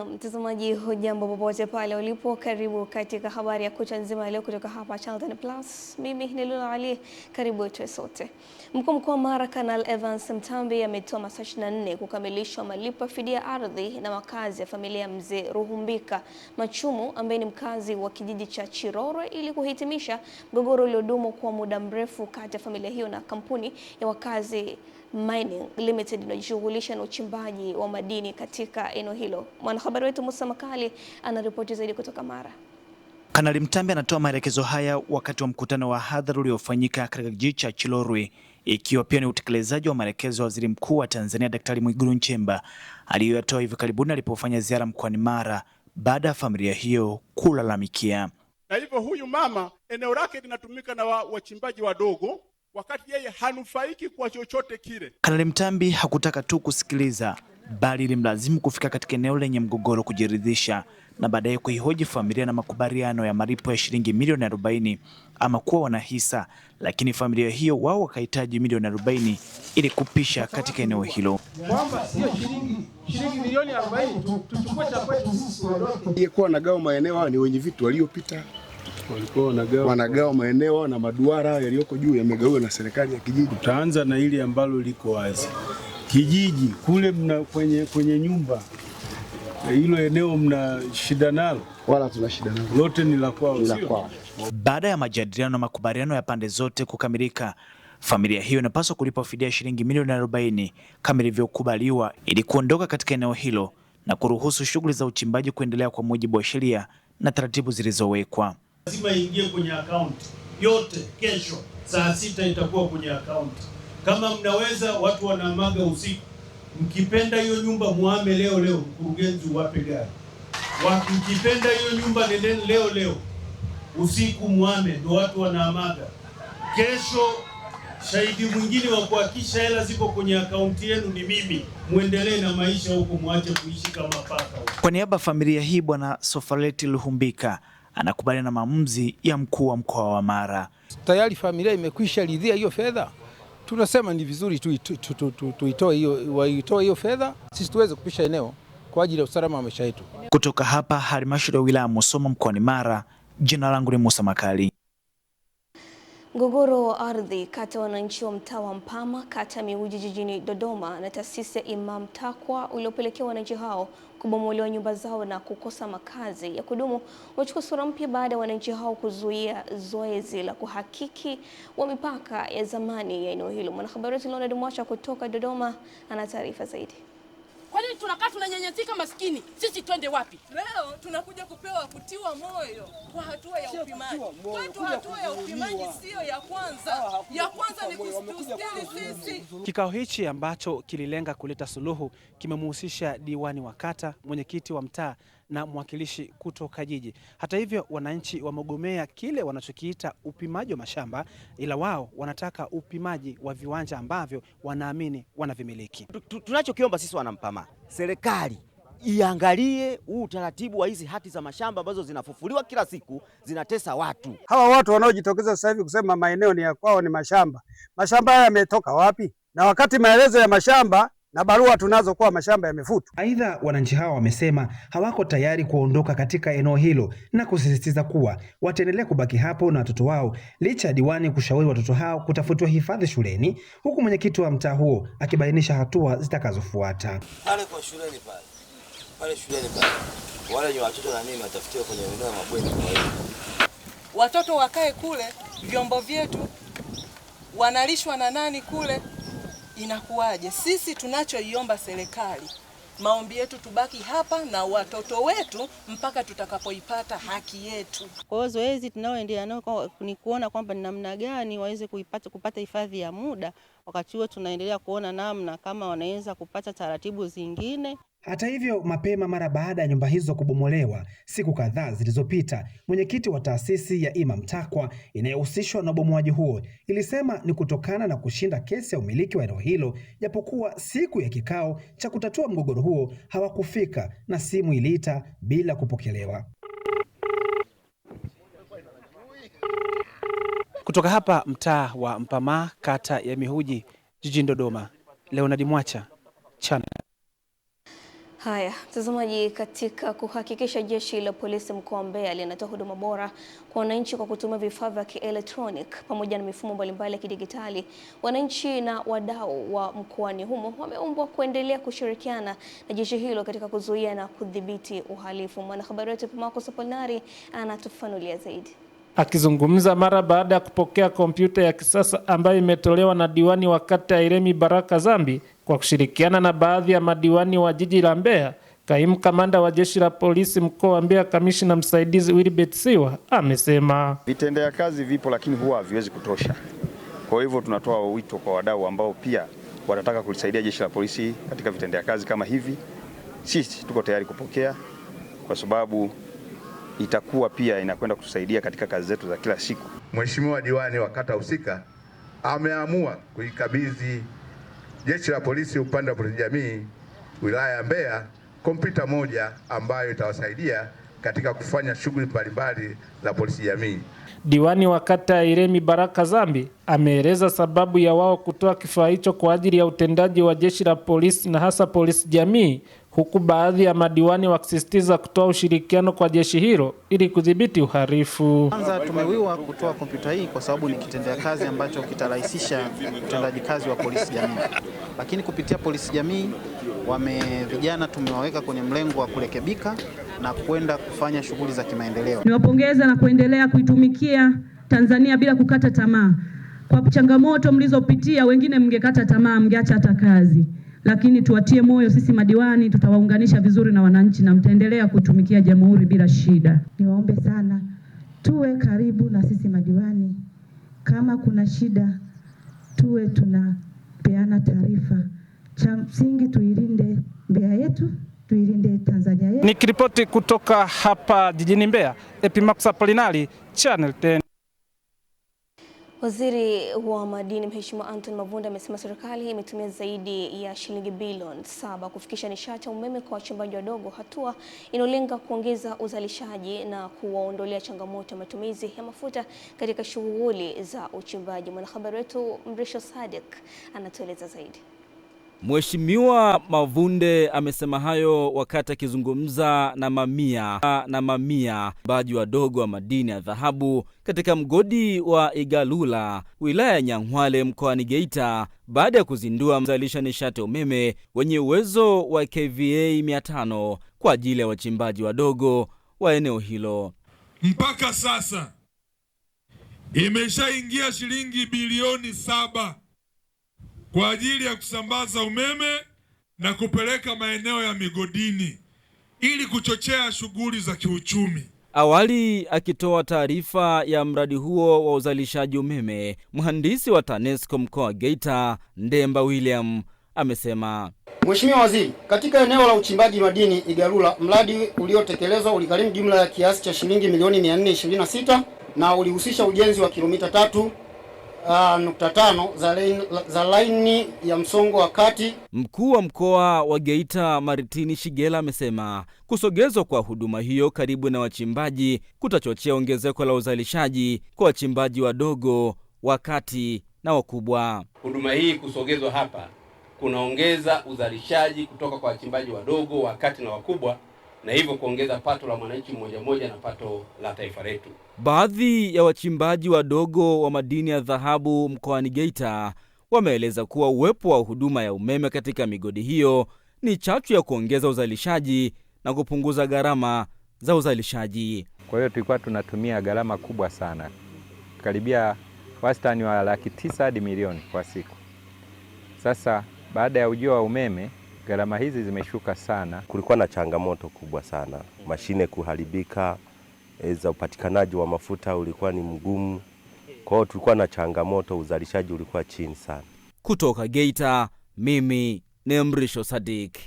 Na mtazamaji, hujambo popote pale ulipo, karibu katika habari ya kucha nzima leo kutoka hapa Channel Plus. Mimi ni Luna Ali, karibu tuwe sote. Mkuu mkoa wa Mara Kanal Evans Mtambi ametoa masaa 24 kukamilisha malipo ya fidia ardhi na makazi ya familia ya mzee Ruhumbika Machumu ambaye ni mkazi wa kijiji cha Chirorwe ili kuhitimisha mgogoro uliodumu kwa muda mrefu kati ya familia hiyo na kampuni ya Wakazi Mining Limited inayojishughulisha na uchimbaji wa madini katika eneo hilo. Mwanahabari wetu Musa Makali anaripoti zaidi kutoka Mara. Kanali Mtambi anatoa maelekezo haya wakati wa mkutano wa hadhara uliofanyika katika kijiji cha Chilorwe, ikiwa pia ni utekelezaji wa maelekezo ya Waziri Mkuu wa Tanzania Daktari Mwigulu Nchemba aliyoyatoa hivi karibuni alipofanya ziara mkoani Mara baada ya familia hiyo kulalamikia. Na hivyo huyu mama eneo lake linatumika na wachimbaji wadogo, wakati yeye hanufaiki kwa chochote kile. Kanali Mtambi hakutaka tu kusikiliza, bali ilimlazimu kufika katika eneo lenye mgogoro kujiridhisha na baadaye kuihoji familia na makubaliano ya malipo ya shilingi milioni 40 ama kuwa wanahisa, lakini familia hiyo wao wakahitaji milioni 40 ili kupisha katika eneo hilo. Kwamba sio shilingi milioni 40 tuchukue cha kwetu sisi tuondoke. Ingekuwa wanagawa maeneo hawa ni wenye vitu waliopita. Walikuwa wanagawa maeneo na maduara yaliyoko juu yamegawiwa na serikali ya kijiji. Tutaanza na ile ambalo liko wazi. Kijiji kule mna kwenye nyumba hilo eneo mna shida nalo? Wala tuna shida nalo. Lote ni la kwao, sio? Baada ya majadiliano na makubaliano ya pande zote kukamilika, familia hiyo inapaswa kulipa fidia shilingi milioni 40 kama ilivyokubaliwa ili kuondoka katika eneo hilo na kuruhusu shughuli za uchimbaji kuendelea kwa mujibu wa sheria na taratibu zilizowekwa. Lazima iingie kwenye akaunti yote. Kesho saa 6 itakuwa kwenye akaunti. Kama mnaweza, watu wanamaga usiku. Mkipenda hiyo nyumba muame leo leo, mkurugenzi uwape gari. Mkipenda hiyo nyumba nendeni leo leo usiku muame, ndio watu wanaamaga. Kesho shahidi mwingine wa kuhakikisha hela ziko kwenye akaunti yenu ni mimi. Muendelee na maisha huko, muache kuishi kama paka. Kwa niaba ya familia hii, Bwana Sofareti Luhumbika anakubaliana na maamuzi ya mkuu wa mkoa wa Mara. Tayari familia imekwisha ridhia hiyo fedha. Tunasema ni vizuri tuitoe hiyo, waitoe hiyo fedha sisi tuweze kupisha eneo kwa ajili ya usalama wa maisha yetu. Kutoka hapa halmashauri ya wilaya Musoma mkoani Mara, jina langu ni Musa Makali. Mgogoro wa ardhi kati ya wananchi wa mtaa wa Mpama kata ya Miuji jijini Dodoma na taasisi ya Imam Takwa uliopelekea wananchi hao kubomolewa nyumba zao na kukosa makazi ya kudumu umechukua sura mpya baada ya wananchi hao kuzuia zoezi la kuhakiki wa mipaka ya zamani ya eneo hilo. Mwanahabari wetu Leonard Mwacha kutoka Dodoma ana taarifa zaidi. Kwa nini tunakaa tunanyanyasika maskini? Sisi twende wapi? Leo tunakuja kupewa kutiwa moyo kwa hatua ya upimaji. Kwetu hatua ya upimaji sio ya kwanza. Ya kwanza ni kustiri sisi. Kikao hichi ambacho kililenga kuleta suluhu kimemhusisha diwani wa kata, mwenyekiti wa mtaa na mwakilishi kutoka jiji. Hata hivyo, wananchi wamegomea kile wanachokiita upimaji wa mashamba, ila wao wanataka upimaji wa viwanja ambavyo wanaamini wanavimiliki. Tunachokiomba sisi wanampama, serikali iangalie huu utaratibu wa hizi hati za mashamba ambazo zinafufuliwa kila siku, zinatesa watu. Hawa watu wanaojitokeza sasa hivi kusema maeneo ni ya kwao ni mashamba. Mashamba haya yametoka wapi? Na wakati maelezo ya mashamba na barua tunazo kuwa mashamba yamefutwa. Aidha, wananchi hao wamesema hawako tayari kuondoka katika eneo hilo na kusisitiza kuwa wataendelea kubaki hapo na watoto wao licha ya diwani kushauri watoto hao kutafutiwa hifadhi shuleni, huku mwenyekiti wa mtaa huo akibainisha hatua zitakazofuata. Pale kwa shuleni pale shuleni pale wale wenye watoto na nini watafutiwe kwenye eneo la mabweni, kwa hiyo watoto wakae kule, vyombo vyetu wanalishwa na nani kule? Inakuwaje? Sisi tunachoiomba serikali, maombi yetu tubaki hapa na watoto wetu mpaka tutakapoipata haki yetu. Kwa hiyo zoezi tunaoendelea nao ni kuona kwamba ni namna gani waweze kupata hifadhi ya muda. Wakati huo tunaendelea kuona namna kama wanaweza kupata taratibu zingine. Hata hivyo, mapema mara baada ya nyumba hizo kubomolewa siku kadhaa zilizopita, mwenyekiti wa taasisi ya Imam Takwa inayohusishwa na ubomoaji huo ilisema ni kutokana na kushinda kesi ya umiliki wa eneo hilo, japokuwa siku ya kikao cha kutatua mgogoro huo hawakufika na simu iliita bila kupokelewa. Kutoka hapa mtaa wa Mpama kata ya Mihuji jijini Dodoma, Leonard Mwacha, Channel. Haya, mtazamaji, katika kuhakikisha jeshi la polisi mkoa wa Mbeya linatoa huduma bora kwa wananchi kwa kutumia vifaa vya kielektronic pamoja na mifumo mbalimbali ya kidigitali, wananchi na wadau wa mkoani humo wameombwa kuendelea kushirikiana na jeshi hilo katika kuzuia na kudhibiti uhalifu. Mwanahabari wetu Pamako Sopolinari anatufafanulia zaidi. Akizungumza mara baada ya kupokea kompyuta ya kisasa ambayo imetolewa na diwani wa kata ya Iremi Baraka Zambi kwa kushirikiana na baadhi ya madiwani wa jiji la Mbeya, kaimu kamanda wa jeshi la polisi mkoa wa Mbeya, kamishna msaidizi Wilbert Siwa amesema vitendea kazi vipo, lakini huwa haviwezi kutosha. Kwa hivyo tunatoa wito kwa wadau ambao pia wanataka kulisaidia jeshi la polisi katika vitendea kazi kama hivi. Sisi tuko tayari kupokea kwa sababu itakuwa pia inakwenda kutusaidia katika kazi zetu za kila siku. Mheshimiwa diwani wa kata husika ameamua kuikabidhi jeshi la polisi upande wa polisi jamii wilaya ya Mbeya kompyuta moja ambayo itawasaidia katika kufanya shughuli mbalimbali za polisi jamii. Diwani wa kata ya Iremi Baraka Zambi ameeleza sababu ya wao kutoa kifaa hicho kwa ajili ya utendaji wa jeshi la polisi na hasa polisi jamii, huku baadhi ya madiwani wakisisitiza kutoa ushirikiano kwa jeshi hilo ili kudhibiti uhalifu. Kwanza tumewiwa kutoa kompyuta hii kwa sababu ni kitendea kazi ambacho kitarahisisha utendaji kazi wa polisi jamii. Lakini kupitia polisi jamii vijana tumewaweka kwenye mlengo wa kurekebika na kwenda kufanya shughuli za kimaendeleo. Niwapongeza na kuendelea kuitumikia Tanzania bila kukata tamaa. Kwa changamoto mlizopitia, wengine mngekata tamaa, mngeacha hata kazi. Lakini tuwatie moyo, sisi madiwani tutawaunganisha vizuri na wananchi na mtaendelea kutumikia jamhuri bila shida. Niwaombe sana tuwe karibu na sisi madiwani, kama kuna shida tuwe tunapeana taarifa. Cha msingi tuilinde Mbeya yetu, tuilinde Tanzania yetu. Nikiripoti kutoka hapa jijini Mbeya, Epimax Apolinari, Channel 10. Waziri wa Madini Mheshimiwa Anton Mavunde amesema serikali imetumia zaidi ya shilingi bilioni 7 kufikisha nishati ya umeme kwa wachimbaji wadogo, hatua inolenga kuongeza uzalishaji na kuwaondolea changamoto ya matumizi ya mafuta katika shughuli za uchimbaji. Mwanahabari wetu Mrisho Sadik anatueleza zaidi. Mheshimiwa Mavunde amesema hayo wakati akizungumza na mamia wachimbaji wadogo wa madini ya dhahabu katika mgodi wa Igalula, wilaya ya Nyang'hwale mkoani Geita, baada ya kuzindua mzalisha nishati ya umeme wenye uwezo wa KVA 500 kwa ajili ya wachimbaji wadogo wa eneo hilo. Mpaka sasa imeshaingia shilingi bilioni 7 kwa ajili ya kusambaza umeme na kupeleka maeneo ya migodini ili kuchochea shughuli za kiuchumi. Awali akitoa taarifa ya mradi huo wa uzalishaji umeme, mhandisi wa TANESCO mkoa wa Geita, Ndemba William, amesema Mheshimiwa Waziri, katika eneo la uchimbaji madini Igalula, mradi uliotekelezwa uligharimu jumla ya kiasi cha shilingi milioni 426 na ulihusisha ujenzi wa kilomita 3.5 za laini ya msongo wa kati. Mkuu wa mkoa wa Geita Martini Shigela amesema kusogezwa kwa huduma hiyo karibu na wachimbaji kutachochea ongezeko la uzalishaji kwa wachimbaji wadogo, wa kati na wakubwa. Huduma hii kusogezwa hapa kunaongeza uzalishaji kutoka kwa wachimbaji wadogo, wa kati na wakubwa, na hivyo kuongeza pato la mwananchi mmoja mmoja na pato la taifa letu. Baadhi ya wachimbaji wadogo wa madini ya dhahabu mkoani Geita wameeleza kuwa uwepo wa huduma ya umeme katika migodi hiyo ni chachu ya kuongeza uzalishaji na kupunguza gharama za uzalishaji. Kwa hiyo tulikuwa tunatumia gharama kubwa sana, karibia wastani wa 900,000 hadi milioni kwa siku. Sasa baada ya ujio wa umeme gharama hizi zimeshuka sana. Kulikuwa na changamoto kubwa sana, mashine kuharibika, za upatikanaji wa mafuta ulikuwa ni mgumu. Kwa hiyo tulikuwa na changamoto, uzalishaji ulikuwa chini sana. Kutoka Geita, mimi ni Mrisho Sadik.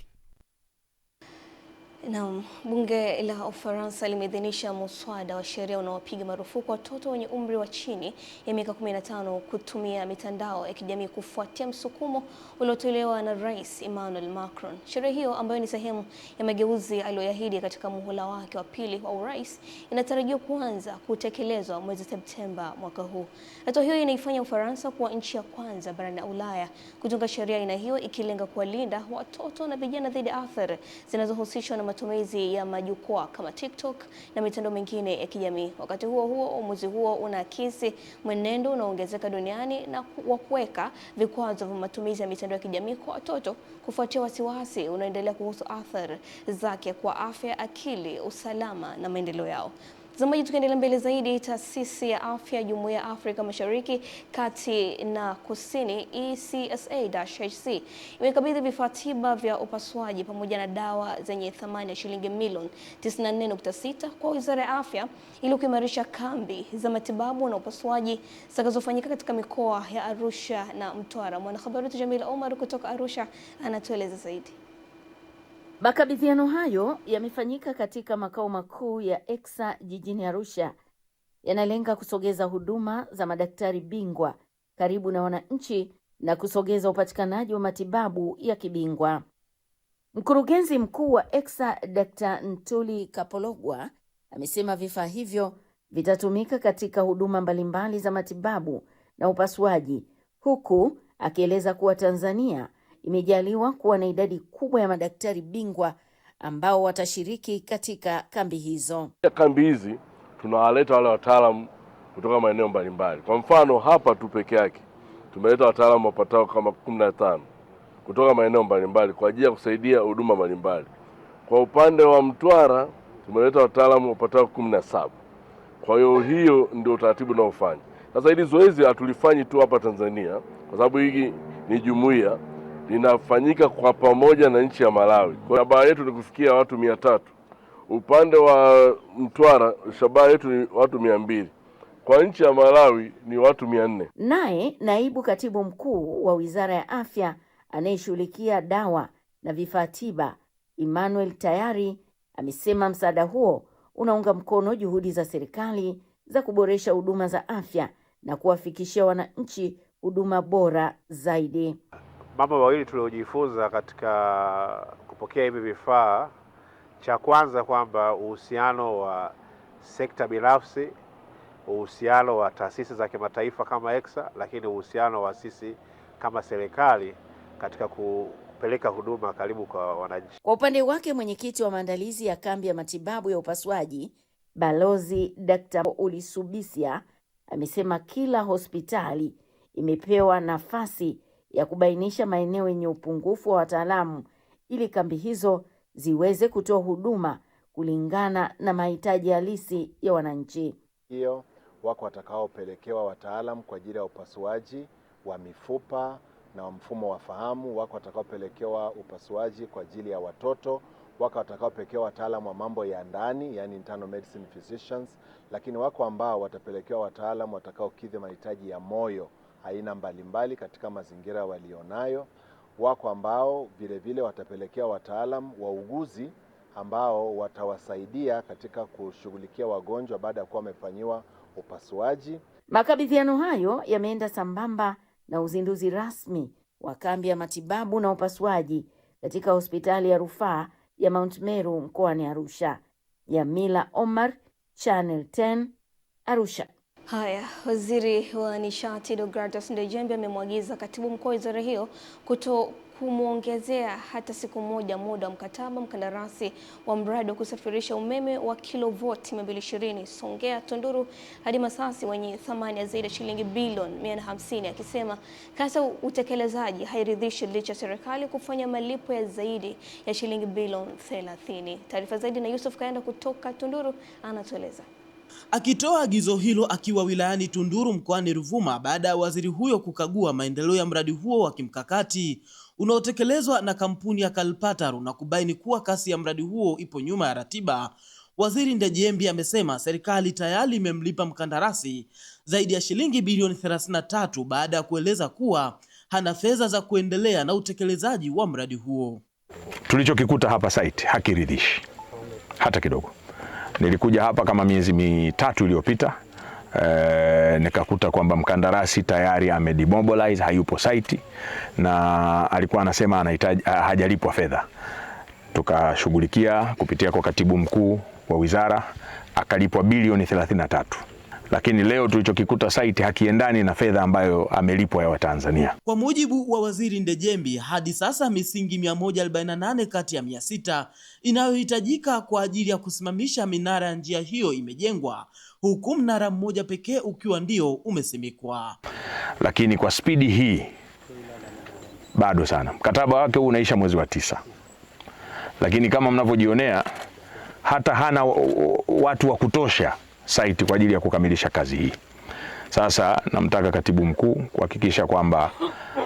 Naam, bunge la Ufaransa limeidhinisha muswada wa sheria unaopiga marufuku watoto wenye umri wa chini ya miaka 15 kutumia mitandao ya kijamii kufuatia msukumo uliotolewa na Rais Emmanuel Macron. Sheria hiyo ambayo ni sehemu ya mageuzi aliyoyaahidi katika muhula wake wa pili wa urais inatarajiwa kuanza kutekelezwa mwezi Septemba mwaka huu. Hatua hiyo inaifanya Ufaransa kuwa nchi ya kwanza barani Ulaya kutunga sheria aina hiyo, ikilenga kuwalinda watoto na vijana dhidi ya athari zinazohusishwa na matumizi ya majukwaa kama TikTok na mitandao mingine ya kijamii. Wakati huo huo, uamuzi huo unaakisi mwenendo unaoongezeka duniani na wa kuweka vikwazo vya matumizi ya mitandao ya kijamii kwa watoto kufuatia wasiwasi unaoendelea kuhusu athari zake kwa afya, akili, usalama na maendeleo yao. Mtazamaji, tukiendelea mbele zaidi, taasisi ya afya Jumuiya ya Afrika Mashariki, Kati na Kusini ECSA-HC imekabidhi vifaa tiba vya upasuaji pamoja na dawa zenye thamani ya shilingi milioni 94.6 kwa Wizara ya Afya ili kuimarisha kambi za matibabu na upasuaji zitakazofanyika katika mikoa ya Arusha na Mtwara. Mwanahabari wetu Jamila Omar kutoka Arusha anatueleza zaidi. Makabidhiano hayo yamefanyika katika makao makuu ya ECSA jijini Arusha, yanalenga kusogeza huduma za madaktari bingwa karibu na wananchi na kusogeza upatikanaji wa matibabu ya kibingwa. Mkurugenzi mkuu wa ECSA Dr. Ntuli Kapologwa amesema vifaa hivyo vitatumika katika huduma mbalimbali za matibabu na upasuaji, huku akieleza kuwa Tanzania imejaliwa kuwa na idadi kubwa ya madaktari bingwa ambao watashiriki katika kambi hizo. Kambi hizi tunawaleta wale wataalamu kutoka maeneo mbalimbali. Kwa mfano hapa tu peke yake tumeleta wataalamu wapatao kama 15 kutoka maeneo mbalimbali kwa ajili ya kusaidia huduma mbalimbali. Kwa upande wa Mtwara tumeleta wataalamu wapatao 17. Kwa hiyo hiyo ndio utaratibu unaofanya. Sasa hili zoezi hatulifanyi tu hapa Tanzania kwa sababu hii ni jumuiya, linafanyika kwa pamoja na nchi ya Malawi. Kwa shabaha yetu ni kufikia watu 300. Upande wa Mtwara shabaha yetu ni watu 200. Kwa nchi ya Malawi ni watu 400. Naye naibu katibu mkuu wa Wizara ya Afya anayeshughulikia dawa na vifaa tiba, Emmanuel Tayari, amesema msaada huo unaunga mkono juhudi za serikali za kuboresha huduma za afya na kuwafikishia wananchi huduma bora zaidi. Mambo mawili tuliojifunza katika kupokea hivi vifaa, cha kwanza kwamba uhusiano wa sekta binafsi, uhusiano wa taasisi za kimataifa kama ECSA, lakini uhusiano wa sisi kama serikali katika kupeleka huduma karibu kwa wananchi. Kwa upande wake, mwenyekiti wa maandalizi ya kambi ya matibabu ya upasuaji Balozi Dr. Ulisubisya amesema kila hospitali imepewa nafasi ya kubainisha maeneo yenye upungufu wa wataalamu ili kambi hizo ziweze kutoa huduma kulingana na mahitaji halisi ya wananchi. Hiyo wako watakaopelekewa wataalamu kwa ajili ya upasuaji wa mifupa na wa mfumo wa fahamu, wako watakaopelekewa upasuaji kwa ajili ya watoto, wako watakaopelekewa wataalamu wa mambo ya ndani, yani internal medicine physicians, lakini wako ambao watapelekewa wataalamu watakaokidhi mahitaji ya moyo aina mbalimbali katika mazingira walionayo. Wako ambao vile vile watapelekea wataalamu wauguzi ambao watawasaidia katika kushughulikia wagonjwa baada ya kuwa wamefanyiwa upasuaji. Makabidhiano hayo yameenda sambamba na uzinduzi rasmi wa kambi ya matibabu na upasuaji katika hospitali ya rufaa ya Mount Meru mkoani Arusha. Jamila Omar, Channel 10, Arusha. Haya, waziri wa nishati Deogratus Ndejembi amemwagiza katibu mkuu wa wizara hiyo kuto kumwongezea hata siku moja muda wa mkataba mkandarasi wa mradi wa kusafirisha umeme wa kilovoti 220 Songea Tunduru hadi Masasi wenye thamani ya zaidi ya shilingi bilioni 150, akisema kasi utekelezaji hairidhishi licha ya serikali kufanya malipo ya zaidi ya shilingi bilioni 30. Taarifa zaidi na Yusuf Kaenda kutoka Tunduru anatueleza. Akitoa agizo hilo akiwa wilayani Tunduru mkoani Ruvuma baada ya waziri huyo kukagua maendeleo ya mradi huo wa kimkakati unaotekelezwa na kampuni ya Kalpataru na kubaini kuwa kasi ya mradi huo ipo nyuma ya ratiba, Waziri Ndejembi amesema serikali tayari imemlipa mkandarasi zaidi ya shilingi bilioni 33 baada ya kueleza kuwa hana fedha za kuendelea na utekelezaji wa mradi huo. Tulichokikuta hapa site hakiridhishi. hata kidogo. Nilikuja hapa kama miezi 3 iliyopita, nikakuta kwamba mkandarasi tayari amedemobilize, hayupo site, na alikuwa anasema anahitaji, hajalipwa fedha. Tukashughulikia kupitia kwa katibu mkuu wa wizara, akalipwa bilioni 33. Lakini leo tulichokikuta site hakiendani na fedha ambayo amelipwa ya Watanzania. Kwa mujibu wa Waziri Ndejembi, hadi sasa misingi 148 kati ya 600 inayohitajika kwa ajili ya kusimamisha minara ya njia hiyo imejengwa, huku mnara mmoja pekee ukiwa ndio umesimikwa. Lakini kwa spidi hii bado sana. Mkataba wake huu unaisha mwezi wa 9. Lakini kama mnavyojionea, hata hana watu wa kutosha site kwa ajili ya kukamilisha kazi hii. Sasa namtaka katibu mkuu kuhakikisha kwamba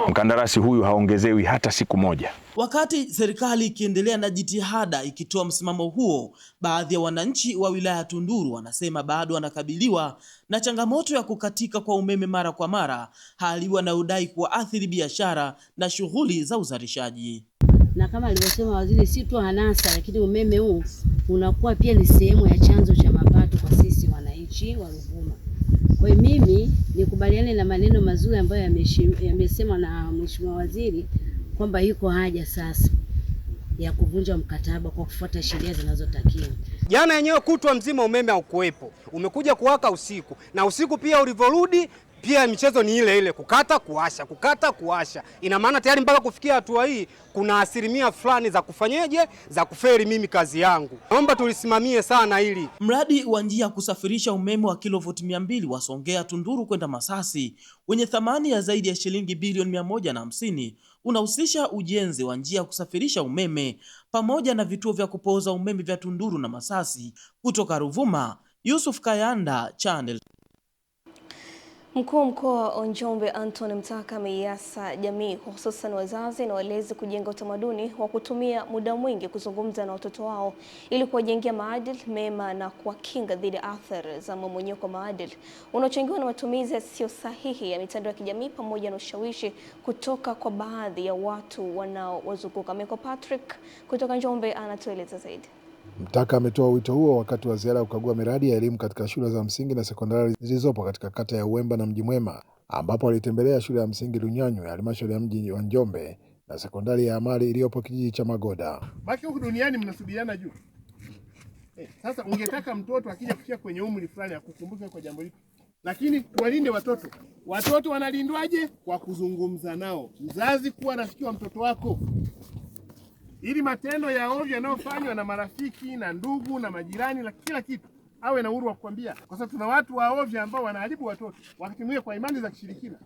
mkandarasi huyu haongezewi hata siku moja. Wakati serikali ikiendelea na jitihada ikitoa msimamo huo, baadhi ya wananchi wa wilaya Tunduru wanasema bado wanakabiliwa na changamoto ya kukatika kwa umeme mara kwa mara, hali wanayodai kuathiri biashara na shughuli za uzalishaji. Na kama alivyosema waziri, si tu hanasa, lakini umeme huu unakuwa pia ni sehemu ya chanzo cha mapato kwa sisi wananchi wa Ruvuma. Kwa hiyo mimi nikubaliane na maneno mazuri ambayo yamesemwa na Mheshimiwa Waziri kwamba iko haja sasa ya kuvunja mkataba kwa kufuata sheria zinazotakiwa. Jana yenyewe kutwa mzima umeme haukuwepo, umekuja kuwaka usiku, na usiku pia ulivorudi pia michezo ni ile ile, kukata kuwasha, kukata kuwasha. Ina maana tayari mpaka kufikia hatua hii kuna asilimia fulani za kufanyeje, za kuferi mimi kazi yangu. Naomba tulisimamie sana hili. Mradi wa njia kusafirisha umeme wa kilovoti 200 wa Songea Tunduru kwenda Masasi wenye thamani ya zaidi ya shilingi bilioni 150 unahusisha ujenzi wa njia kusafirisha umeme pamoja na vituo vya kupooza umeme vya Tunduru na Masasi. Kutoka Ruvuma, Yusuf Kayanda, Channel. Mkuu wa mkoa wa Njombe Anthony Mtaka ameiasa jamii hususan wazazi na walezi kujenga utamaduni wa kutumia muda mwingi kuzungumza na watoto wao ili kuwajengea maadili mema na kuwakinga dhidi ya athari za mmomonyoko wa maadili unaochangiwa na matumizi yasiyo sahihi ya mitandao ya kijamii pamoja na ushawishi kutoka kwa baadhi ya watu wanaowazunguka. Michael Patrick kutoka Njombe anatueleza zaidi. Mtaka ametoa wito huo wakati wa ziara ya kukagua miradi ya elimu katika shule za msingi na sekondari zilizopo katika kata ya Uwemba na Mji Mwema, ambapo alitembelea shule ya msingi Lunyanywe, halmashauri ya mji wa Njombe, na sekondari ya Amali iliyopo kijiji cha Magoda. Baki huku duniani mnasubiliana juu. Sasa ungetaka mtoto akija kufikia kwenye umri fulani akukumbuke kwa jambo lipi? Lakini tuwalinde watoto. Watoto wanalindwaje? Kwa kuzungumza nao. Mzazi, kuwa rafiki wa mtoto wako, ili matendo ya ovyo yanayofanywa na marafiki na ndugu na majirani na kila kitu awe na uhuru wa kukwambia, kwa sababu tuna watu wa ovyo ambao wanaharibu watoto wakati mwingine kwa imani za kishirikina,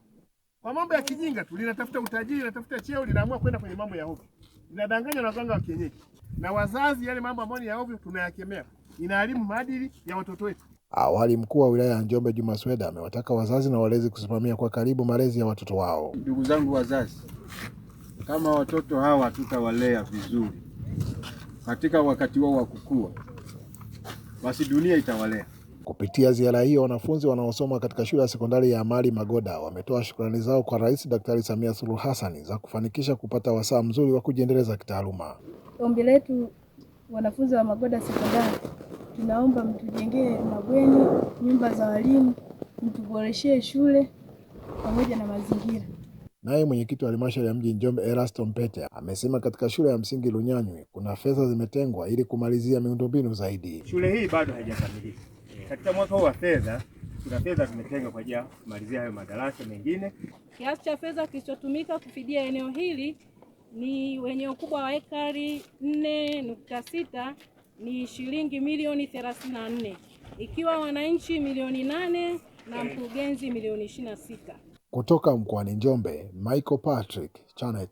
kwa mambo ya kijinga tu. Linatafuta utajiri, linatafuta cheo, linaamua kwenda kwenye mambo ya ovyo, linadanganya na waganga wa kienyeji. Na wazazi, yale mambo ambayo ni ya ovyo tunayakemea, inaharibu maadili ya watoto wetu. Awali, mkuu wa wilaya ya Njombe Juma Sweda amewataka wazazi na walezi kusimamia kwa karibu malezi ya watoto wao. Ndugu zangu wazazi, kama watoto hawa tutawalea vizuri katika wakati wao wa kukua, basi dunia itawalea. Kupitia ziara hiyo, wanafunzi wanaosoma katika shule ya sekondari ya Amali Magoda wametoa shukrani zao kwa Rais Daktari Samia Suluhu Hassan za kufanikisha kupata wasaa mzuri wa kujiendeleza kitaaluma. Ombi letu wanafunzi wa Magoda Sekondari, tunaomba mtujengee mabweni, nyumba za walimu, mtuboreshee shule pamoja na mazingira. Naye mwenyekiti wa halmashauri ya mji Njombe Erasto Mpete amesema katika shule ya msingi Lunyanywe kuna fedha zimetengwa ili kumalizia miundombinu zaidi. Shule hii bado haijakamilika. Katika mwaka huu wa fedha kuna fedha tumetenga kwa ajili ya kumalizia hayo madarasa mengine. Kiasi cha fedha kilichotumika kufidia eneo hili ni wenye ukubwa wa ekari 4.6 ni shilingi milioni 34, ikiwa wananchi milioni 8 na mkurugenzi milioni 26. Kutoka mkoani Njombe, Michael Patrick, Channel.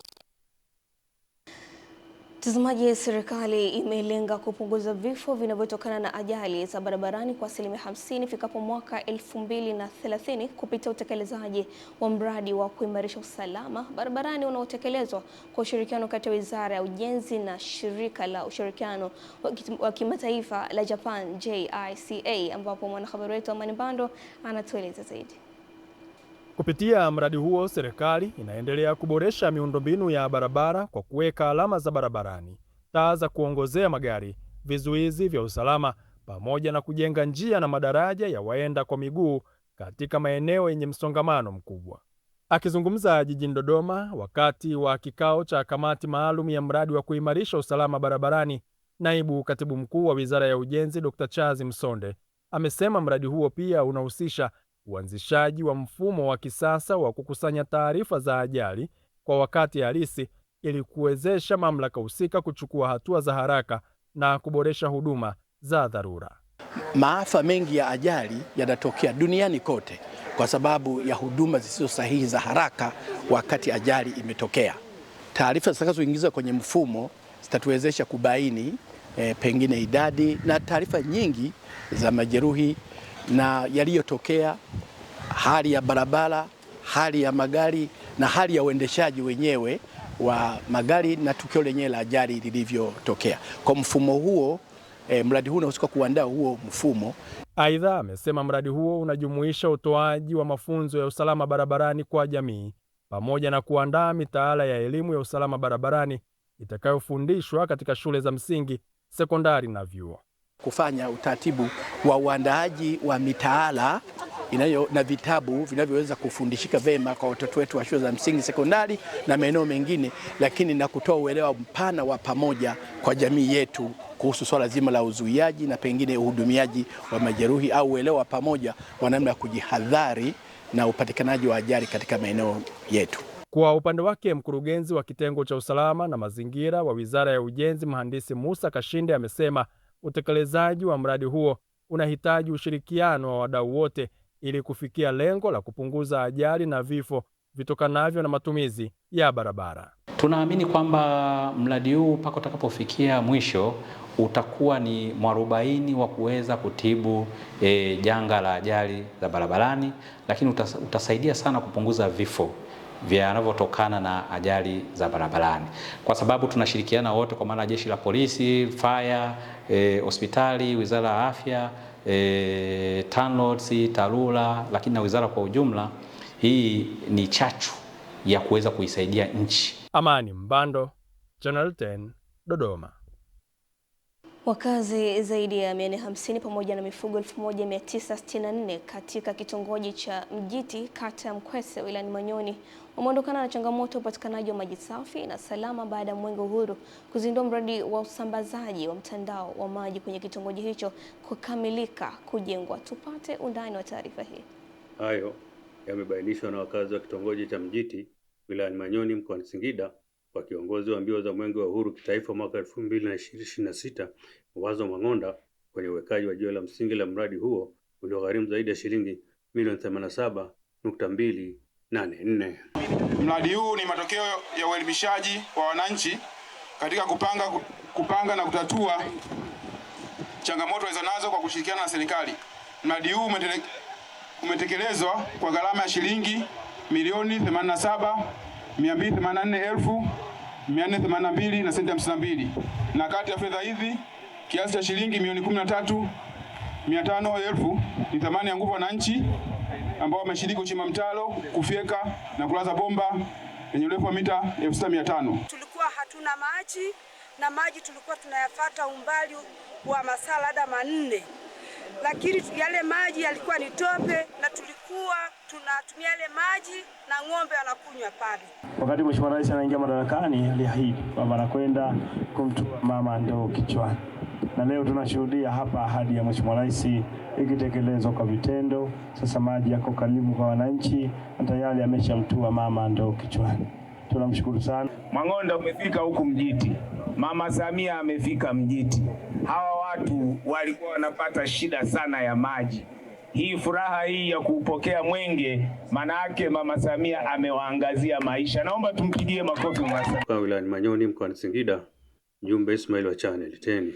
Mtazamaji, serikali imelenga kupunguza vifo vinavyotokana na ajali za barabarani kwa 50% ifikapo mwaka 2030 kupitia utekelezaji wa mradi wa kuimarisha usalama barabarani unaotekelezwa kwa ushirikiano kati ya Wizara ya Ujenzi na Shirika la Ushirikiano wa Kimataifa la Japan JICA, ambapo mwanahabari wetu Amani Mbando anatueleza zaidi. Kupitia mradi huo, serikali inaendelea kuboresha miundombinu ya barabara kwa kuweka alama za barabarani, taa za kuongozea magari vizuizi vya usalama pamoja na kujenga njia na madaraja ya waenda kwa miguu katika maeneo yenye msongamano mkubwa. Akizungumza jijini Dodoma wakati wa kikao cha kamati maalum ya mradi wa kuimarisha usalama barabarani, naibu katibu mkuu wa Wizara ya Ujenzi Dr. Charles Msonde amesema mradi huo pia unahusisha uanzishaji wa mfumo wa kisasa wa kukusanya taarifa za ajali kwa wakati halisi ili kuwezesha mamlaka husika kuchukua hatua za haraka na kuboresha huduma za dharura. Maafa mengi ya ajali yanatokea duniani kote kwa sababu ya huduma zisizo sahihi za haraka wakati ajali imetokea. Taarifa zitakazoingizwa kwenye mfumo zitatuwezesha kubaini pengine idadi na taarifa nyingi za majeruhi na yaliyotokea, hali ya barabara, hali ya magari na hali ya uendeshaji wenyewe wa magari na tukio lenyewe la ajali lilivyotokea. Kwa mfumo huo, mradi huu unahusika kuandaa huo mfumo. Aidha, amesema mradi huo unajumuisha utoaji wa mafunzo ya usalama barabarani kwa jamii pamoja na kuandaa mitaala ya elimu ya usalama barabarani itakayofundishwa katika shule za msingi, sekondari na vyuo. Kufanya utaratibu wa uandaaji wa mitaala inayo na vitabu vinavyoweza kufundishika vema kwa watoto wetu wa shule za msingi, sekondari na maeneo mengine, lakini na kutoa uelewa mpana wa pamoja kwa jamii yetu kuhusu swala zima la uzuiaji na pengine uhudumiaji wa majeruhi au uelewa wa pamoja wa namna ya kujihadhari na upatikanaji wa ajali katika maeneo yetu. Kwa upande wake, mkurugenzi wa kitengo cha usalama na mazingira wa Wizara ya Ujenzi, Mhandisi Musa Kashinde, amesema utekelezaji wa mradi huo unahitaji ushirikiano wa wadau wote ili kufikia lengo la kupunguza ajali na vifo vitokanavyo na matumizi ya barabara. Tunaamini kwamba mradi huu mpaka utakapofikia mwisho utakuwa ni mwarobaini wa kuweza kutibu janga la ajali za barabarani, lakini utasaidia sana kupunguza vifo vinavyotokana na ajali za barabarani, kwa sababu tunashirikiana wote, kwa maana jeshi la polisi, fire, hospitali, wizara ya afya, TANROADS, TARURA, lakini na wizara kwa ujumla. Hii ni chachu ya kuweza kuisaidia nchi. Amani Mbando, Channel 10, Dodoma. Wakazi zaidi ya 450 pamoja na mifugo 1964 katika kitongoji cha Mjiti, kata ya Mkwese, wilayani Manyoni wameondokana na changamoto ya upatikanaji wa maji safi na salama baada ya Mwenge Uhuru kuzindua mradi wa usambazaji wa mtandao wa maji kwenye kitongoji hicho kukamilika kujengwa. Tupate undani wa taarifa hii. Hayo yamebainishwa na wakazi wa kitongoji cha Mjiti wilayani Manyoni mkoani Singida kwa kiongozi wa mbio za Mwenge wa Uhuru kitaifa mwaka 2026 Wazo Mwang'onda kwenye uwekaji wa jiwe la msingi la mradi huo uliogharimu zaidi ya shilingi milioni 87.284. Mradi huu ni matokeo ya uelimishaji wa wananchi katika kupanga na kutatua changamoto walizonazo kwa kushirikiana na serikali. Mradi huu umetekelezwa kwa gharama ya shilingi milioni 87,284,482 na senti 52, na kati ya fedha hizi kiasi cha shilingi milioni 13,500,000 ni thamani ya nguvu wananchi ambao wameshiriki kuchimba mtaro, kufyeka na kulaza bomba lenye urefu wa mita 6500. Tulikuwa hatuna maji na maji tulikuwa tunayafata umbali wa masaa labda 4, lakini yale maji yalikuwa ni tope na tulikuwa tunatumia yale maji na ng'ombe wanakunywa pale. Wakati Mheshimiwa Rais anaingia madarakani aliahidi kwamba anakwenda kumtua mama ndoo kichwani, na leo tunashuhudia hapa ahadi ya Mheshimiwa Rais ikitekelezwa kwa vitendo. Sasa maji yako karibu kwa wananchi na tayari ameshamtua mama ndoo kichwani. Tunamshukuru sana. Mwang'onda umefika huku Mjiti, Mama Samia amefika Mjiti. Hawa watu walikuwa wanapata shida sana ya maji. Hii furaha hii ya kuupokea mwenge, manake Mama Samia amewaangazia maisha. Naomba tumpigie makofi Mama Samia. Kwa wilayani Manyoni mkoani Singida, Jumbe Ismail wa Channel 10.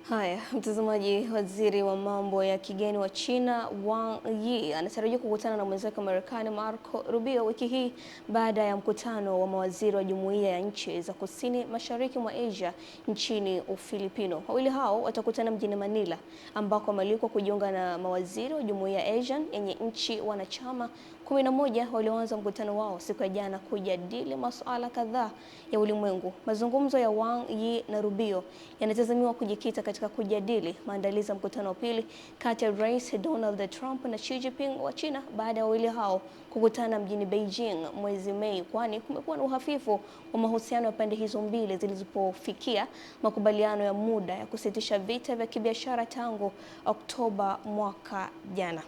Haya, mtazamaji, waziri wa mambo ya kigeni wa China Wang Yi anatarajiwa kukutana na mwenzake wa Marekani Marco Rubio wiki hii baada ya mkutano wa mawaziri wa jumuiya ya nchi za kusini mashariki mwa Asia nchini Ufilipino. Wawili hao watakutana mjini Manila ambako wamealikwa kujiunga na mawaziri wa jumuiya ya ASEAN yenye nchi wanachama 11 walioanza mkutano wao siku ya jana kujadili masuala kadhaa ya ulimwengu. Mazungumzo ya Wang Yi na Rubio yanatazamiwa kujikita katika kujadili maandalizi ya mkutano wa pili kati ya Rais Donald Trump na Xi Jinping wa China baada ya wawili hao kukutana mjini Beijing mwezi Mei, kwani kumekuwa na uhafifu wa mahusiano ya pande hizo mbili zilizofikia makubaliano ya muda ya kusitisha vita vya kibiashara tangu Oktoba mwaka jana.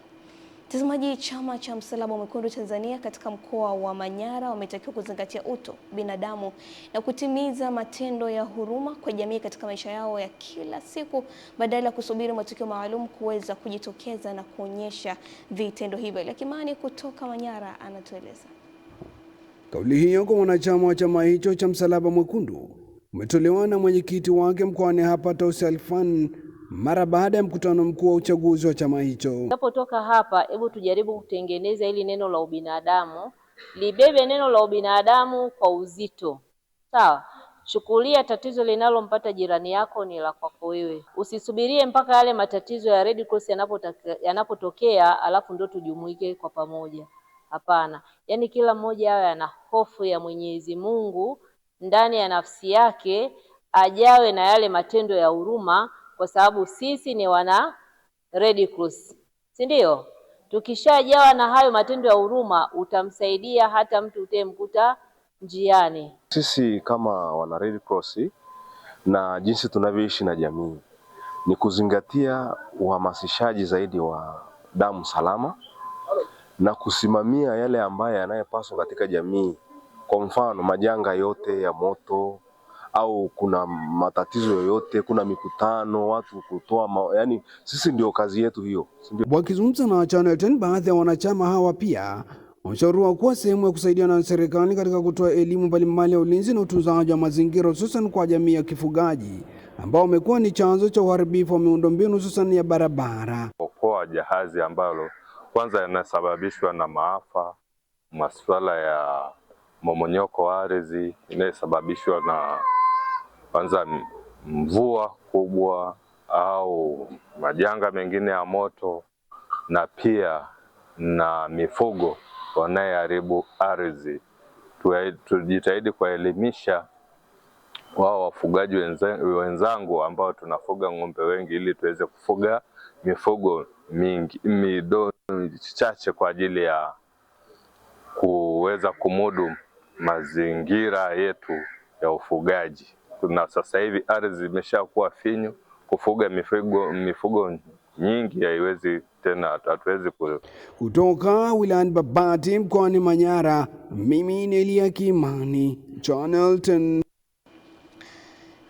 Mtazamaji, chama cha Msalaba Mwekundu Tanzania katika mkoa wa Manyara wametakiwa kuzingatia utu, binadamu na kutimiza matendo ya huruma kwa jamii katika maisha yao ya kila siku badala ya kusubiri matukio maalum kuweza kujitokeza na kuonyesha vitendo hivyo. Lakimani kutoka Manyara anatueleza. Kauli hiyo kwa wanachama wa chama hicho cha Msalaba Mwekundu umetolewa na mwenyekiti wake mkoani hapa Tausi Alfan mara baada ya mkutano mkuu wa uchaguzi wa chama hicho. Tunapotoka hapa, hebu tujaribu kutengeneza hili neno la ubinadamu, libebe neno la ubinadamu kwa uzito. Sawa? Chukulia tatizo linalompata jirani yako ni la kwako wewe. Usisubirie mpaka yale matatizo ya Red Cross yanapotokea alafu ndio tujumuike kwa pamoja. Hapana. Yaani kila mmoja awe ana hofu ya Mwenyezi Mungu ndani ya nafsi yake, ajawe na yale matendo ya huruma, kwa sababu sisi ni wana Red Cross, si ndio? Tukishajawa na hayo matendo ya huruma, utamsaidia hata mtu utemkuta njiani. Sisi kama wana Red Cross na jinsi tunavyoishi na jamii ni kuzingatia uhamasishaji zaidi wa damu salama na kusimamia yale ambayo yanayopaswa katika jamii. Kwa mfano majanga yote ya moto au kuna matatizo yoyote, kuna mikutano, watu kutoa yani sisi ndio kazi yetu hiyo. Wakizungumza na Channel 10, baadhi ya wanachama hawa pia wameshauriwa kuwa sehemu ya kusaidiana na serikali katika kutoa elimu mbalimbali ya ulinzi na utunzaji wa mazingira, hususan kwa jamii ya kifugaji ambao wamekuwa ni chanzo cha uharibifu wa miundombinu hususan ya barabara. Okoa jahazi ambalo kwanza yanasababishwa na maafa, masuala ya momonyoko wa ardhi inayosababishwa na kwanza mvua kubwa au majanga mengine ya moto, na pia na mifugo wanayeharibu ardhi. Tujitahidi kuwaelimisha wao wafugaji wenzangu ambao tunafuga ng'ombe wengi, ili tuweze kufuga mifugo mingi midogo chache kwa ajili ya kuweza kumudu mazingira yetu ya ufugaji. Na sasa hivi ardhi imeshakuwa finyu, kufuga mifugo nyingi haiwezi tena, hatuwezi. Kutoka wilayani Babati mkoani Manyara, mimi ni Elia Kimani, Channel 10.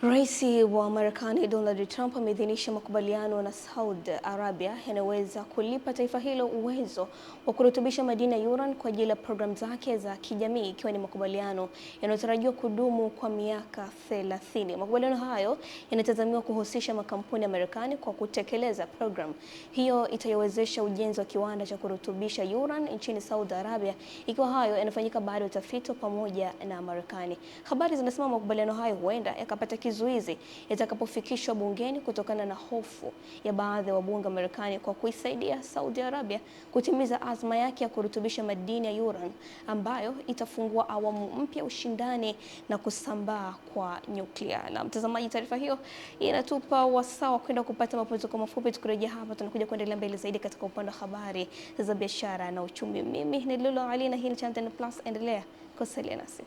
Rais wa Marekani Donald Trump ameidhinisha makubaliano na Saudi Arabia yanayoweza kulipa taifa hilo uwezo wa kurutubisha madini ya urani kwa ajili ya programu zake za kijamii, ikiwa ni makubaliano yanayotarajiwa kudumu kwa miaka 30. Makubaliano hayo yanatazamiwa kuhusisha makampuni ya Marekani kwa kutekeleza programu hiyo itayowezesha ujenzi wa kiwanda cha kurutubisha urani nchini Saudi Arabia, ikiwa hayo yanafanyika baada ya utafiti pamoja na Marekani. Habari zinasema makubaliano hayo huenda yakapata kizuizi yatakapofikishwa bungeni kutokana na hofu ya baadhi ya wabunge wa Marekani kwa kuisaidia Saudi Arabia kutimiza azma yake ya kurutubisha madini ya urani ambayo itafungua awamu mpya ushindani na kusambaa kwa nyuklia. Na mtazamaji, taarifa hiyo inatupa wasaa kwenda kupata mapumziko mafupi. Tukirejea hapa tunakuja kuendelea mbele zaidi katika upande wa habari za biashara na uchumi. Mimi ni Lulu Ali na hii ni Channel 10 Plus, endelea kusalia nasi.